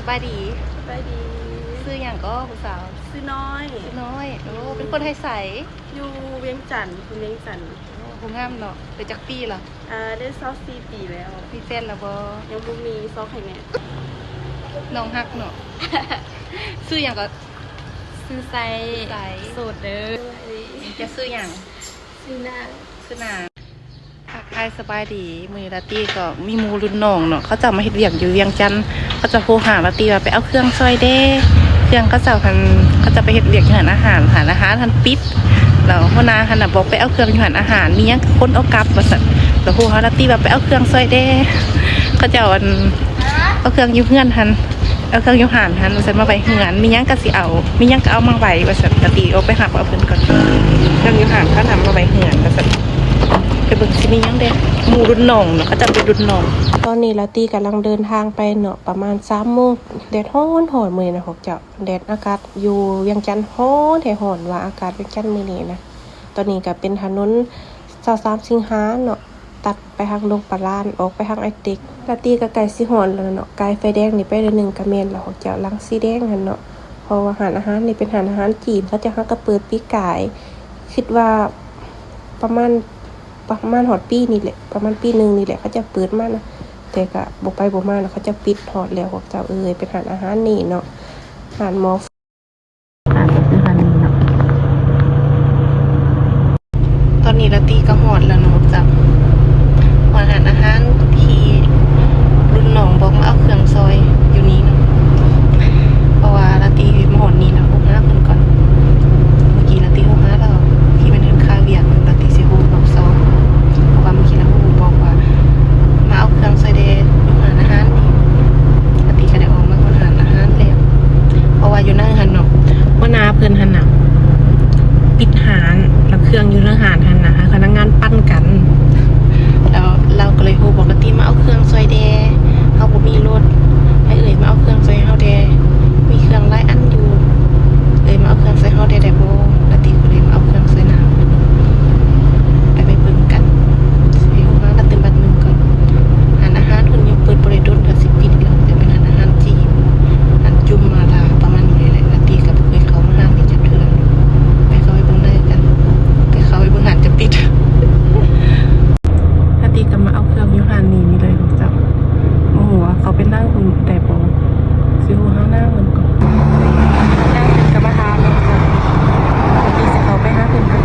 ສະບາຍດີ. ສະບາຍດີ. ຊື່ຫຍັງກໍຜູ້ສາວ? ຊື່ນ້ອຍ. ນ້ອຍ. ໂອ້ ເປັນຄົນໄທໃສ? ຢູ່ວຽງຈັນ, ຄົນວຽງຈັນ. ໂອ້ ຜູ້ງາມເນາະ. ໄດ້ຈັກປີລະ? ອ່າ ໄດ້ຊາວສີ່ປີແລ້ວ. ມີແຟນລະບໍ່? ຍັງບໍ່ມີ. ຊອກໃຫ້ແດ່. ນ້ອງຮັກເນາະ. ຊື່ຫຍັງກໍ? ຊື່ໄຊ. ໄຊ. ໂສດເດີ. ເຈົ້າຊື່ຫຍັງ? ຊື່ນາງ. ຊື່ນາງ. ທັກທາຍສະບາຍດີ. ມື້ນີ້ລາຕີກໍມີໝູ່ລຸ້ນນ້ອງເນາະ, ເຂົາເຈົ້າມາເຮັດວຽກຢູ່ວຽງຈັນ. ເຂົາເຈົ້າໂທຫາລາຕີວ່າ ໄປເອົາເຄື່ອງຊ່ອຍແດ່. ເຄື່ອງເຂົາເຈົ້າຫັ້ນ ເຂົາເຈົ້າໄປເຮັດວຽກຢູ່ຮ້ານອາຫານ, ຮ້ານອາຫານຫັ້ນປິດ. ແລ້ວຫົວໜ້າຫັ້ນນະບອກ ໄປເອົາເຄື່ອງຢູ່ຮ້ານອາຫານ, ມີຫຍັງກໍຂົນເອົາກັບ ວ່າຊັ້ນ. ແລ້ວໂທຫາລາຕີວ່າ ໄປເອົາເຄື່ອງຊ່ອຍແດ່. ເຂົາເຈົ້າ ອັນ ເອົາເຄື່ອງຢູ່ເຮືອນຫັ້ນ ເອົາເຄື່ອງຢູ່ຮ້ານຫັ້ນ ວ່າຊັ້ນ ມາໄວ້ເຮືອນ. ມີຫຍັງກໍຊິເອົາ, ມີຫຍັງກໍເອົາມາໄວ້ ວ່າຊັ້ນ. ລາຕີອອກໄປຮັບເອົາເພິ່ນກ່ອນ. ເຄື່ອງຢູ່ຮ້ານເຂົານຳມາໄວ້ເຮືອນ ວ່າຊັ້ນ. ໄປເບິ່ງຊິມີຫຍັງແດ່. ໝູ່ລຸ້ນນ້ອງເນາະ, ເຂົາເຈົ້າເປັນລຸ້ນນ້ອງ. ຕອນນີ້ລາຕີກຳລັງເດີນທາງໄປເນາະ, ປະມານສາມໂມງ. ແດດຮ້ອນໆ ມື້ນີ້ນະພວກເຈົ້າ. ແດດ ອາກາດຢູ່ວຽງຈັນຮ້ອນແທ້, ຮ້ອນວ່າອາກາດວຽງຈັນມື້ນີ້ນະ. ຕອນນີ້ກໍເປັນຖະໜົນຊາວສາມສິງຫາເນາະ, ຕັດໄປທາງດົງປາລານ ອອກໄປທາງໄອເຕັກ. ລາຕີກໍໃກ້ຊິຮອດແລ້ວເນາະ, ກາຍໄຟແດງນີ້ໄປໜ້ອຍໜຶ່ງກໍແມ່ນແລ້ວ ເຈົ້າ ຫຼັງສີແດງຫັ້ນເນາະ. ເພາະວ່າຮ້ານອາຫານນີ້ເປັນຮ້ານອາຫານຈີນ, ເຂົາເຈົ້າຫາກໍເປີດປີກາຍ, ຄິດວ່າປະມານ ປະມານຮອດປີນີ້ແຫຼະ, ປະມານປີໜຶ່ງນີ້ແຫຼະ ເຂົາເຈົ້າເປີດມານະ. ແຕ່ກໍບໍ່ໄປບໍ່ມານະ, ເຂົາເຈົ້າປິດຮອດແລ້ວພວກເຈົ້າເອີຍ. ເປັນຮ້ານອາຫານນີ້ເນາະ, ຮ້ານໝໍ ຮ້ານອາຫານນີ້ເນາະ. ຕອນນີ້ລາຕີກໍຮອດແລ້ວເນາະ ເຈົ້າ. ຮອດຮ້ານອາຫານທີ່ລຸ້ນນ້ອງບອກມາເອົາເຄື່ອງຊ່ອຍຢູ່ນີ້ເນາະ. ເພາະວ່າລາຕີມາຮອດນີ້ແລ້ວ ໂທຫາເພິ່ນກ່ອນ. ເມື່ອກີ້ລາຕີໂທຫາລາວ ທີ່ແມ່ນເຮັດຄາວຽກ, ລາຕີຊິໂທຮອບສອງ. ເພາະວ່າເມື່ອກີ້ລາໂທບອກວ່າ ມາເອົາເຄື່ອງຊ່ອຍແດ່ຢູ່ຮ້ານອາຫານນີ້. ລາຕີກໍໄດ້ອອກມາຮອດຮ້ານອາຫານແລ້ວ. ເພາະວ່າຢູ່ໃນຫັ້ນເນາະ ຫົວໜ້າເພິ່ນຫັ້ນນະປິດຮ້ານ, ແລ້ວເຄື່ອງຢູ່ໃນຮ້ານຫັ້ນນະ ໃຫ້ພະນັກງານປັ່ນກັນ. ແລ້ວລາວກໍເລີຍໂທບອກລາຕີ ມາເອົາເຄື່ອງຊ່ອຍແດ່, ເຮົາບໍ່ມີລົດ, ໃຫ້ເອື້ອຍມາເອົາເຄື່ອງຊ່ອຍເຮົາແດ່, ມີເຄື່ອງຫຼາຍອັນຢູ່, ເອື້ອຍມາເອົາເຄື່ອງຊ່ອຍເຮົາແດ່ໄດ້ບໍ່? ລາຕີກໍເລີຍມາເອົາເຄື່ອງຊ່ອຍນາງ. ໄປ ໄປເບິ່ງກັນ. ຊິໄປໂຮງງານລະຕື່ມບັດໜຶ່ງກ່ອນ. ຮ້ານອາຫານເພິ່ນຍັງເປີດບໍ່ໄດ້ດົນກໍຊິປິດແລ້ວ, ແຕ່ເປັນຮ້ານອາຫານຈີນ. ອັນຈຸ່ມມາລາປະມານນີ້ແຫຼະ, ລາຕີກໍບໍ່ເຄີຍເຂົ້າມາຮ້ານນີ້ຈັກເທື່ອ. ໄປເຂົ້າໄປເບິ່ງໃນກັນ, ໄປເຂົ້າໄປເບິ່ງຮ້ານຈະປິດ. ລາຕີກໍມາເອົາເຄື່ອງຢູ່ຮ້ານນີ້ນີ້ເລີຍເຈົ້າ. ບໍ່ຮູ້ວ່າເຂົາໄປນັ່ງພຸ້ນໄດ້ບໍ່, ຊິໂທຫານາງເບິ່ງກ່ອນ. ນາງເປັນກຳມະຖານເນາະເຈົ້າ, ລາຕີຊິເຂົ້າໄປຫາເພິ່ນກ່ອນ.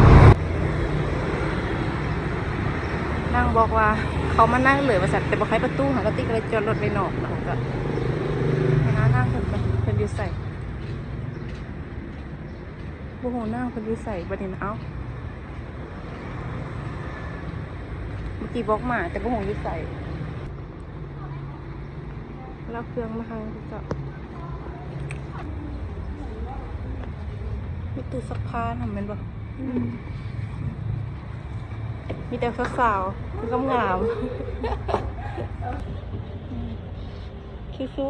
ນາງບອກວ່າເຂົ້າມາໃນເລີຍວ່າຊັ້ນ, ແຕ່ບໍ່ໄຂປະຕູໃຫ້, ລາຕີກໍເລີຍຈອດລົດໄວ້ນອກເນາະເຈົ້າ. ໄປຫານາງເພິ່ນກ່ອນ, ເພິ່ນຢູ່ໃສ? ບໍ່ຮູ້ນາງເພິ່ນຢູ່ໃສບັດນີ້ນະ. ເອົ້າ ເມື່ອກີ້ບອກມາ ແຕ່ບໍ່ຮູ້ຢູ່ໃສ. ລາວເຄື່ອງມາໃຫ້ເຈົ້າ. ມີຕູ້ຊັກຜ້ານຳແມ່ນບໍ່? ອືມ ມີແຕ່ສາວໆ ງາມໆ. ສູ້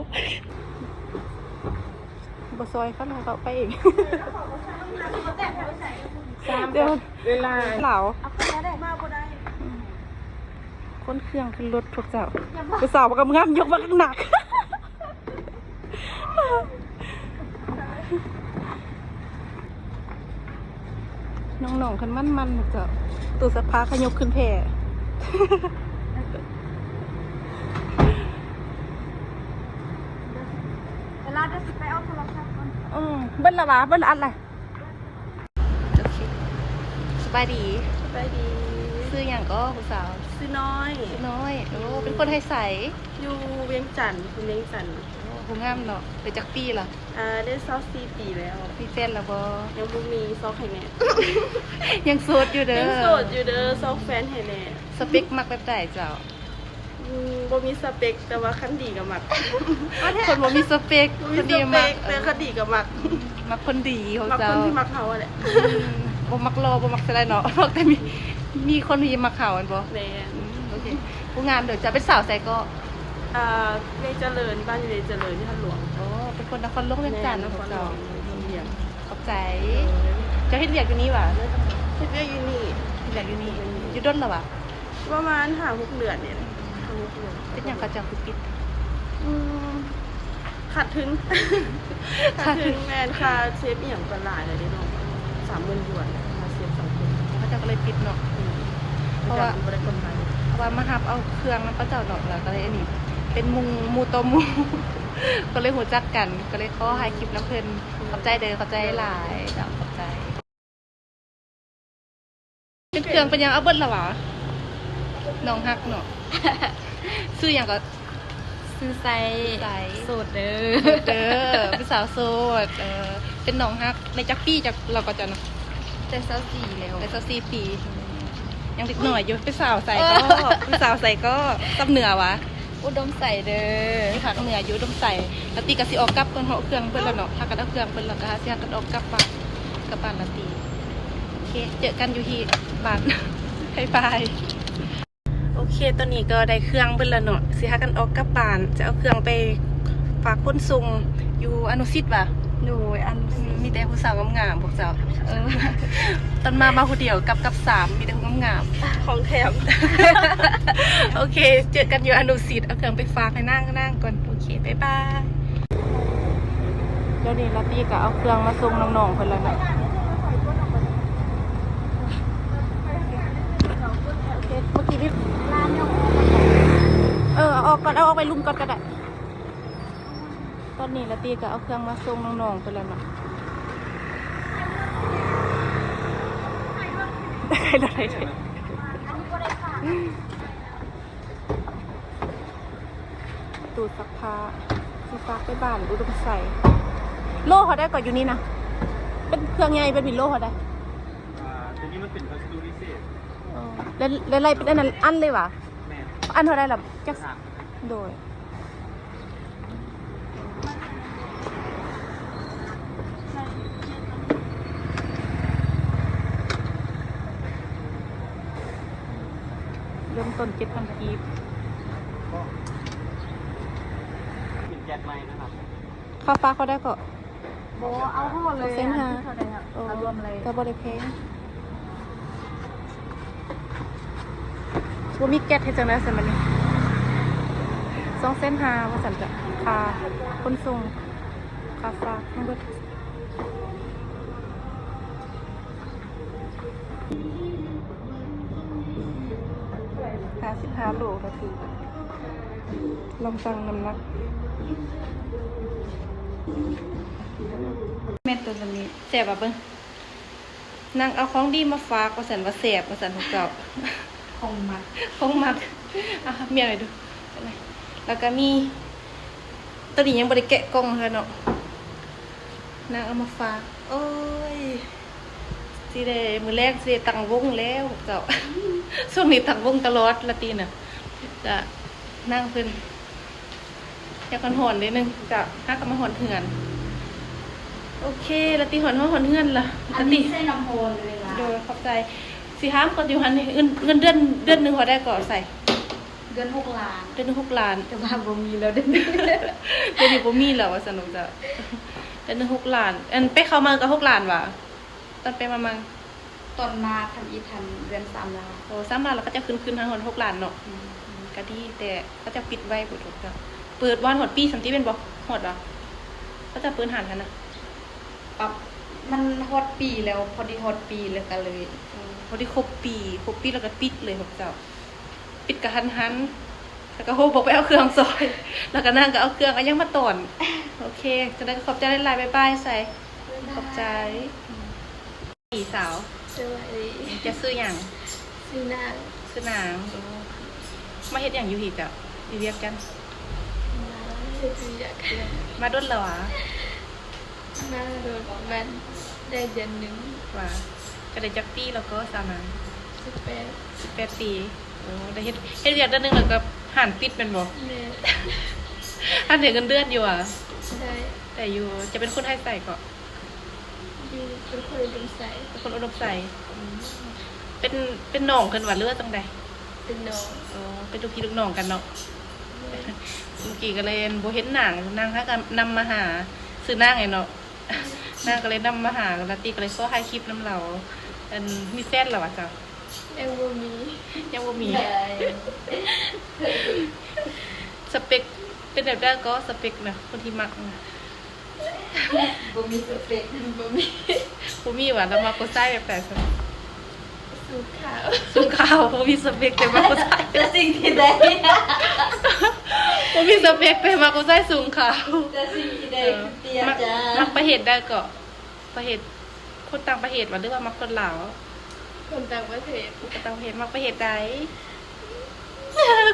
ໆ. ບໍ່ຊ່ອຍເຂົາ ເຂົາໄປເອງ. ສາມ ດຽວ ເວລາ ລາວ ມາບໍ່ໄດ້. ອືມ ຂົນເຄື່ອງຂຶ້ນລົດພວກເຈົ້າ. ຜູ້ສາວບໍ່ກຳງາມ ຍົກບັກໜັກ. ນ້ອງໆ ຄັນມັນໆ ເຈົ້າ ຕູ້ຊັກຜ້າຂະຍົກຂຶ້ນແຜ່. ເວລາດຽວຊິໄປເອົາໂທລະສັບກ່ອນ. ອືມ ເບິດລະຫວາ? ເບິດລະອັນລະ. ໂອເຄ ສະບາຍດີ. ສະບາຍດີ. ຊື່ຫຍັງກໍຜູ້ສາວ? ຊື່ນ້ອຍ. ຊື່ນ້ອຍ. ໂອ້ ເປັນຄົນໄທໃສ? ຢູ່ວຽງຈັນ, ຄົນວຽງຈັນ. ໂອ້ ຜູ້ງາມເນາະ. ໄດ້ຈັກປີລະ? ອ່າ ໄດ້ຊາວສີ່ປີແລ້ວ. ມີແຟນລະບໍ່? ຍັງບໍ່ມີ. ຊອກໃຫ້ແດ່. ຍັງໂສດຢູ່ເດີ. ຍັງໂສດຢູ່ເດີ. ຊອກແຟນໃຫ້ແດ່. ສະເປັກມັກແບບໃດເຈົ້າ? ອືມ ບໍ່ມີສະເປັກ ແຕ່ວ່າຄັນດີກໍມັກ. ຄົນບໍ່ມີສະເປັກ ບໍ່ມີສະເປັກ ຄົນດີມັກ ແຕ່ຄັນດີກໍມັກ. ອືມ ມັກຄົນດີຂອງເຈົ້າ. ມັກຄົນທີ່ມັກເຮົາຫັ້ນແຫຼະ. ອືມ ບໍ່ມັກຫຼໍ່ ບໍ່ມັກສະໄລເນາະ. ມັກແຕ່ມີ ມີຄົນທີ່ມັກເຮົາແມ່ນບໍ່? ແມ່ນ. ອືມ ໂອເຄ ຜູ້ງາມເດີ. ເຈົ້າເປັນສາວໃສເກາະ? ອ່າ ໃຫຍ່ຈະເລີນ, ບ້ານຢູ່ໃຫຍ່ຈະເລີນ ຢູ່ທາດຫຼວງ. ອໍ ເປັນຄົນນະຄອນຫຼວງວຽງຈັນ. ແມ່ນ ນະຄອນຫຼວງວຽງຈັນ. ຂອບໃຈ. ເອີ ເຈົ້າເຮັດວຽກຢູ່ນີ້ຫວາ? ເຮັດວຽກຢູ່ນີ້. ເຮັດວຽກຢູ່ນີ້. ອືມ ຢູ່ດົນລະຫວາ? ປະມານຫ້າຫົກເດືອນນີ້ແຫຼະ. ຫ້າຫົກເດືອນ. ເປັນຫຍັງເຂົາເຈົ້າຄືປິດ? ອືມ ຂາດທຶນ ຂາດທຶນ ຂາດທຶນ ແມ່ນ ຄ່າເຊຟອີ່ຫຍັງກໍຫຼາຍແລ້ວເດ້ນ້ອງ ສາມໝື່ນຢວນ ຄ່າເຊຟສອງຄົນ ເຂົາເຈົ້າກໍເລີຍປິດເນາະ ອືມ ເພາະວ່າ ເຂົາເຈົ້າບໍ່ໄດ້ກຳໄລ ເພາະວ່າມາຮັບເອົາເຄື່ອງນຳເຂົາເຈົ້າເນາະ ແລ້ວກໍເລີຍອັນນີ້ ເປັນໝູ່ ໝູ່ຕໍ່ໝູ່ ກໍເລີຍຮູ້ຈັກກັນ ກໍເລີຍຂໍຖ່າຍຄລິບນຳເພິ່ນ ຂອບໃຈເດີ ຂອບໃຈຫຼາຍ ເຈົ້າ ຂອບໃຈ. ເປັນເຄື່ອງເປັນຫຍັງ ເອົາເບິດລະຫວາ ນ້ອງຮັກເນາະ ຊື່ຫຍັງກໍ ຊື່ໄຊ ໄຊ ໂສດເດີ ໂສດເດີ ເປັນສາວໂສດ ເອີ ເປັນນ້ອງຮັກ ໄດ້ຈັກປີ ຈັກ ລາວກໍເຈົ້ານະ ໄດ້ຊາວສີ່ແລ້ວ ໄດ້ຊາວສີ່ປີ ອືມ ຍັງເດັກນ້ອຍຢູ່ ເປັນສາວໃສກໍ ເອີ ເປັນສາວໃສກໍ ຊຳເໜືອຫວາ. ອຸດົມໄຊເດີ ຢູ່ພາກເໜືອ ຢູ່ອຸດົມໄຊ ລາຕີກໍຊິອອກກັບກ່ອນ ເຮົາເອົາເຄື່ອງເບິດແລ້ວເນາະ ພາກັນເອົາເຄື່ອງເບິດແລ້ວກໍຫາຊິພາກັນອອກກັບບ້ານ ກັບບ້ານລາຕີ ໂອເຄ ເຈີກັນຢູ່ທີ່ບ້ານ ບາຍບາຍ. ໂອເຄ ຕອນນີ້ກໍໄດ້ເຄື່ອງເບິດແລ້ວເນາະ ຊິພາກັນອອກກັບບ້ານ ຈະເອົາເຄື່ອງໄປຝາກຂົນສົ່ງຢູ່ອະນຸສິດຫວາ ໂດຍ ອັນ ອືມ ມີແຕ່ຜູ້ສາວງາມໆ ພວກເຈົ້າ ເອີ ຕອນມາ ມາຜູ້ດຽວ ກັບ ກັບສາມ ມີແຕ່ຜູ້ງາມໆ ຂອງແຖມ ໂອເຄ ເຈີກັນຢູ່ອະນຸສິດ ເອົາເຄື່ອງໄປຝາກໃຫ້ນາງ ນາງກ່ອນ ໂອເຄ ບາຍບາຍ. ດຽວນີ້ລາຕີກໍເອົາເຄື່ອງມາສົ່ງນ້ອງໆ ເພິ່ນແລ້ວເນາະ ເອີ ເອົາອອກກ່ອນ ເອົາອອກໄປລຸ່ມກ່ອນກໍໄດ້. ຕອນນີ້ລາຕີກໍເອົາເຄື່ອງມາສົ່ງນ້ອງໆ ເພິ່ນແລ້ວເນາະ ໄດ້ ໄດ້ ໄດ້ ຕູ້ຊັກຜ້າ ຊິຝາກໄປບ້ານອຸດົມໄຊ ໂລເທົ່າໃດກໍຢູ່ນີ້ນະ ເປັນເຄື່ອງໃຫຍ່ແບບນີ້ໂລເທົ່າໃດ? ອ່າ ຕົວນີ້ມັນເປັນພັດສະດຸພິເສດ ອໍ ແລ້ວ ແລ້ວໄລ່ເປັນອັນນັ້ນອັນເລີຍຫວາ? ແມ່ນ ອັນເທົ່າໃດລະ? ຈັກ ໂດຍ ເລີ່ມຕົ້ນເຈັດພັນກີບ ເປັນແກັດໃໝ່ນະຄັບ ຄ່າຝາກເທົ່າໃດເກາະ? ບໍ່ ເອົາຮອດເລີຍ ສອງແສນຫ້າ ອັນທີ່ເທົ່າໃດ ໂອ້ ເອົາລວມເລີຍ ກໍບໍ່ໄດ້ແພງ ບໍ່ມີແກັດເຮັດຈັ່ງໃດຊັ້ນບັດນີ້ ສອງແສນຫ້າ ວ່າຊັ້ນ ກະຄ່າຂົນສົ່ງ ຄ່າຝາກທັງເບິດ ຫ້າສິບຫ້າໂລ ກໍຄືລອງຊັ່ງນ້ຳໜັກ ແມ່ນໂຕສ່ຳນີ້ ແຊບບໍ່ ເບິ່ງ ນາງເອົາຂອງດີມາຝາກວ່າຊັ້ນ ວ່າແຊບວ່າຊັ້ນ ພວກເຈົ້າ ຂອງມັກ ຂອງມັກ ອ່ະ ເມຍໃຫ້ດູ ແລ້ວກໍມີ ໂຕນີ້ຍັງບໍ່ໄດ້ແກະກ່ອງເທື່ອເນາະ ນາງເອົາມາຝາກ ໂອ້ຍ ຊິໄດ້ ມື້ແລງຊິໄດ້ຕັ້ງວົງແລ້ວພວກເຈົ້າ ຊ່ວງນີ້ຕັ້ງວົງຕະຫຼອດ ລາຕີນະ ກະ ນາງເພິ່ນ ຢາກຮ້ອນໆ ໜ້ອຍໜຶ່ງ ກະຫາກໍມາຮອດເຮືອນ ໂອເຄ ລາຕີຮອດ ຮອດເຮືອນລະ ອັນນີ້ໃສ່ນ້ຳຮ້ອນເລີຍລະ ໂດຍ ຂອບໃຈ ຊິຖາມກ່ອນ ຢູ່ຫັ້ນ ເງິນ ເງິນເດືອນ ເດືອນໜຶ່ງເທົ່າໃດກໍໃສ່? ເດືອນຫົກລ້ານ ເດືອນໜຶ່ງຫົກລ້ານ ແຕ່ວ່າບໍ່ມີແລ້ວ ດຽວນີ້ ດຽວນີ້ບໍ່ມີແລ້ວວ່າຊັ້ນເນາະ ເດືອນໜຶ່ງຫົກລ້ານ ອັນໄປເຂົ້າມາກໍຫົກລ້ານຫວາ? ຕອນໄປມາໃໝ່ ຕອນມາທຳອິດຫັ້ນເດືອນສາມລ້ານ ໂອ້ ສາມລ້ານ ແລ້ວເຂົາເຈົ້າຂຶ້ນ ຂຶ້ນຫາຮອດຫົກລ້ານເນາະ ອືມ ອືມ ກໍດີ ແຕ່ເຂົາເຈົ້າປິດໄວໂພດ ເຂົາເຈົ້າເປີດບໍ່ຮອດປີຊ້ຳຕິ ແມ່ນບໍ່? ຮອດຫວາ? ເຂົາເຈົ້າເປີດຮ້ານຫັ້ນນະ ປັບ ມັນຮອດປີແລ້ວ ພໍດີຮອດປີແລ້ວກໍເລີຍ ອືມ ພໍດີຄົບປີ ຄົບປີແລ້ວກໍປິດເລີຍພວກເຈົ້າ ປິດກະທັນຫັນ ແລ້ວກໍໂທບອກໄປເອົາເຄື່ອງຊ່ອຍ ແລ້ວກໍນາງກໍເອົາເຄື່ອງເອົາຫຍັງມາຕ້ອນ ໂອເຄ ຈັ່ງໃດກໍຂອບໃຈຫຼາຍໆ ບາຍບາຍ ໃສ່ ບາຍບາຍ ຂອບໃຈ ສາວ ສະບາຍດີ ເຈົ້າຊື່ຫຍັງ? ຊື່ນາງ ຊື່ນາງ ໂອ້ ມາເຮັດຫຍັງຢູ່ພີ້ເຈົ້າ? ຢູ່ວຽງຈັນ ມາເຮັດວຽກ ມາດົນແລ້ວຫວາ? ມາໂດນປະມານໄດ້ເດືອນໜຶ່ງ ວ່າ ກໍໄດ້ຈັກປີແລ້ວກໍສາວນາງ? ສິບແປດ ສິບແປດປີ ໂອ້ ໄດ້ເຮັດ ເຮັດວຽກເດືອນໜຶ່ງແລ້ວກໍຮ້ານປິດແມ່ນບໍ່? ແມ່ນ ອັນໄດ້ເງິນເດືອນຢູ່ຫວາ? ໄດ້ ໄດ້ຢູ່ ເຈົ້າເປັນຄົນໄທໃສເກາະ? ຢູ່ ເປັນຄົນອຸດົມໄຊ ເປັນຄົນອຸດົມໄຊ ອືມ ເປັນ ເປັນນ້ອງເພິ່ນຫວາ ຫຼືວ່າຈັ່ງໃດ? ເປັນນ້ອງ ອໍ ເປັນລູກພີ່ລູກນ້ອງກັນເນາະ ແມ່ນ ເມື່ອກີ້ກໍເລີຍບໍ່ເຫັນນາງ ນາງຫາກໍນຳມາຫາ ຊື່ນາງແຫຼະເນາະ ນາງກໍເລີຍນຳມາຫາ ລາຕີກໍເລີຍຂໍຖ່າຍຄລິບນຳລາວ ອັນ ມີແຟນແລ້ວຫວາເຈົ້າ? ຍັງບໍ່ມີ ຍັງບໍ່ມີ ໄດ້ ສະເປັກ ເປັນແບບໃດກໍສະເປັກນະ ຄົນທີ່ມັກນະ? ບໍ່ມີສະເປັກ ບໍ່ມີ ບໍ່ມີຫວາ? ລາວມັກຜູ້ຊາຍແບບໃດຊັ້ນ? ສູງຂາວ ສູງຂາວ ບໍ່ມີສະເປັກ ແຕ່ມັກຜູ້ຊາຍ ແຕ່ສິ່ງທີ່ໄດ້ ບໍ່ມີສະເປັກ ແຕ່ມັກຜູ້ຊາຍສູງຂາວ ແຕ່ສິ່ງທີ່ໄດ້ ເອີ ຄືເຕ້ຍ ມັກ ຈ້າ ມັກປະເພດໃດກໍ? ປະເພດ ຄົນຕ່າງປະເທດຫວາ ຫຼືວ່າມັກຄົນລາວ? ຄົນຕ່າງປະເທດ ຄົນຕ່າງປະເທດ ມັກປະເທດໃດ?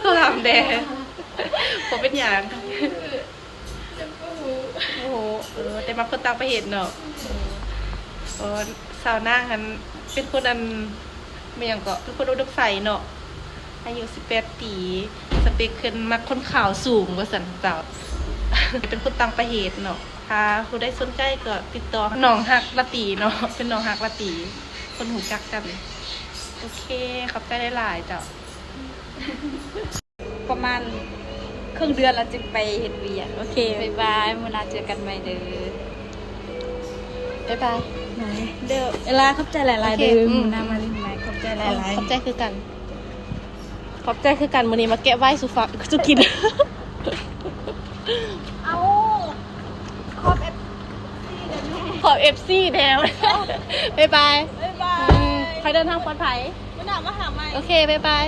ກໍຖາມແດ່ ບໍ່ເປັນຫຍັງ ຍັງບໍ່ຮູ້ ບໍ່ຮູ້ ເອີ ແຕ່ມັກຄົນຕ່າງປະເທດເນາະ ເອີ ສາວນາງຫັ້ນເປັນຄົນອັນ ແມ່ນຫຍັງເກາະ ເປັນຄົນອຸດົມໃສເນາະ ອາຍຸສິບແປດປີ ສະເປັກເພິ່ນມັກຄົນຂາວສູງວ່າຊັ້ນເຈົ້າ ເປັນຄົນຕ່າງປະເທດເນາະ. ຖ້າຜູ້ໃດສົນໃຈກໍຕິດຕໍ່ນ້ອງຮັກລາຕີເນາະ ເປັນນ້ອງຮັກລາຕີ ຄົນຮູ້ຈັກກັນ. ໂອເຄ ຂອບໃຈຫຼາຍໆ ເຈົ້າ. ປະມານເຄິ່ງເດືອນລະຈຶ່ງໄປເຮັດວຽກ. ໂອເຄ ບາຍບາຍ ມື້ໜ້າເຈີກັນໃໝ່ເດີ. ບາຍບາຍ ເດີ ເວລາ ຂອບໃຈຫຼາຍໆ ເດີ. ມື້ໜ້າມາຫຼິ້ນໃໝ່ ຂອບໃຈຫຼາຍໆ. ຂອບໃຈຄືກັນ. ຂອບໃຈຄືກັນ ມື້ນີ້ມາແກະໄວນ໌ສູ່ຟັງ ສູ່ກິນ. ເອົາ ຂອບເອັຟຊີເດີແມ່ ຂອບເອັຟຊີແດ່. ບາຍບາຍ ບາຍບາຍ ອືມ ຂໍໃຫ້ເດີນທາງປອດໄພ. ມື້ໜ້າມາຫາໃໝ່. ໂອເຄ ບາຍບາຍ.